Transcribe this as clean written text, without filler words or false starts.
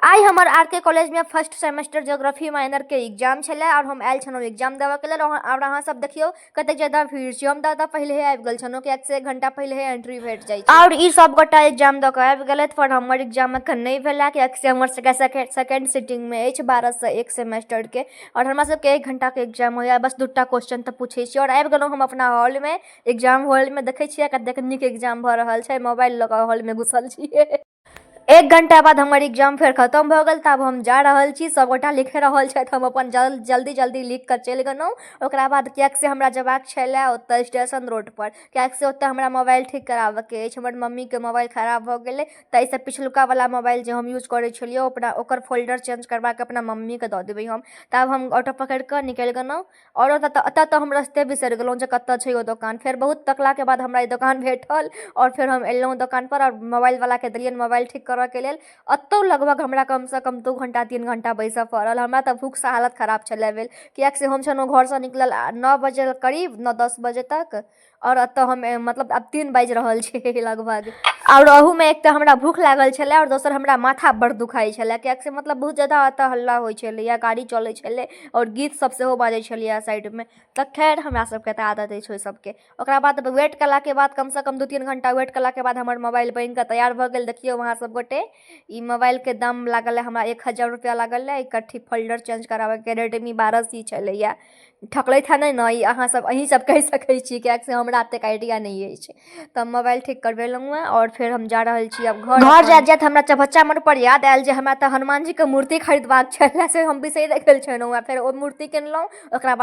आइ हमर आर के कॉलेज में फर्स्ट सेमेस्टर ज्योग्राफी माइनर के एग्जाम छले और हम आयल छलहुँ एग्जाम देबऽ के लेल। और अहाँ सब देखियौ कतेक ज्यादा भीड़ छै। हम तऽ पहिले आबि गेल छलहुँ किएक से 1 घंटा पहिले एंट्री भेट जाइ छै। और ई सब गोटा एग्जाम दऽ कऽ आबि गेलथि, पर हमर एग्जाम एखन नहि भेला किएक से हमर सबके सेकंड सिटिंग में अछि 12 से 1 सेमेस्टर के। और हमरा सबके 1 घंटा के एग्जाम होइए, बस 2टा क्वेश्चन तऽ पूछै छी। और आबि गेलहुँ हम अपना हॉल में, एग्जाम हॉल में देखै छियै कतेक नीक एग्जाम भऽ रहल छै। मोबाइल लऽ कऽ हॉल में घुसल छियै। 1 घंटा बाद हमर एग्जाम फेर खतम भऽ गेल, तऽ आब हम जा रहल छी। सभगोटा लिख रहल छथि, हम अपन जल्दी जल्दी लिख कऽ चलि गेलहुँ। ओकरा बाद किएक से हमरा जेबाक छलै ओतऽ स्टेशन रोडपर, किएक से ओतऽ हमरा मोबाइल ठीक कराबऽके अछि। हमर मम्मीके मोबाइल खराब भऽ गेलै, ताहिसँ पिछलुका वला मोबाइल जे हम यूज करै छलियै अपना, ओकर फोल्डर चेंज करबाके अपना मम्मीके दऽ देबै हम। तऽ आब हम ऑटो पकड़ि कऽ निकलि गेलहुँ। आओर एतऽ तऽ हम रस्ते बिसरि गेलहुँ जे कतऽ छै ओ दोकान। फेर बहुत तकलाके बाद हमरा ई दोकान भेटल आओर फेर हम एलहुँ दोकानपर आओर मोबाइलवलाके देलियनि मोबाइल ठीक करऽके लेल। एतौ लगभग हमरा कमसँ कम 2 घंटा 3 घंटा बैसऽ पड़ल। हमरा तऽ भूखसँ हालत खराब छलै भेल, किएक से हम छलहुँ घरसँ निकलल 9 बजे करीब, 9-10 बजे तक, आओर एतऽ हम मतलब आब 3 बाजि रहल छै लगभग। आओर अहूमे एक तऽ हमरा भूख लागल छलै आओर दोसर हमरा माथा बड़ दुखाइ छलै, किएक से मतलब बहुत ज्यादा एतऽ हल्ला होइ छलैए, गाड़ी चलै छलै आओर गीत सब सेहो बाजै छलैए साइडमे। तऽ खैर हमरा सबके तऽ आदत अछि ओहि सबके। ओकरा बाद वेट केलाके बाद कमसँ कम 2-3 घंटा वेट केलाके बाद हमर मोबाइल बनिकऽ तैयार भऽ गेल। देखियौ अहाँ सब गोटे, ई मोबाइलके दाम लागल हमरा 1000 रुपैआ लागल। एकर ठीक फोल्डर चेंज कराबैके रेडमी 12C छलैए। ठकलथि हँ नहि ने, ई अहाँ सब अहीं सब कहि सकै छी, किएक से हमरा एतेक आइडिया नहि अछि। तऽ मोबाइल ठीक करबेलहुँ हँ आओर फेर हम जा रहल छी आब घर। घर जाइत जाइत हमरा चभच्चा मोड़ पर याद आयल जे हमरा तऽ हनुमान जीके मूर्ति खरीदबाक छलै, से हम बिसरि गेल छलहुँ हँ। फेर ओ मूर्ति किनलहुँ। ओकरा बाद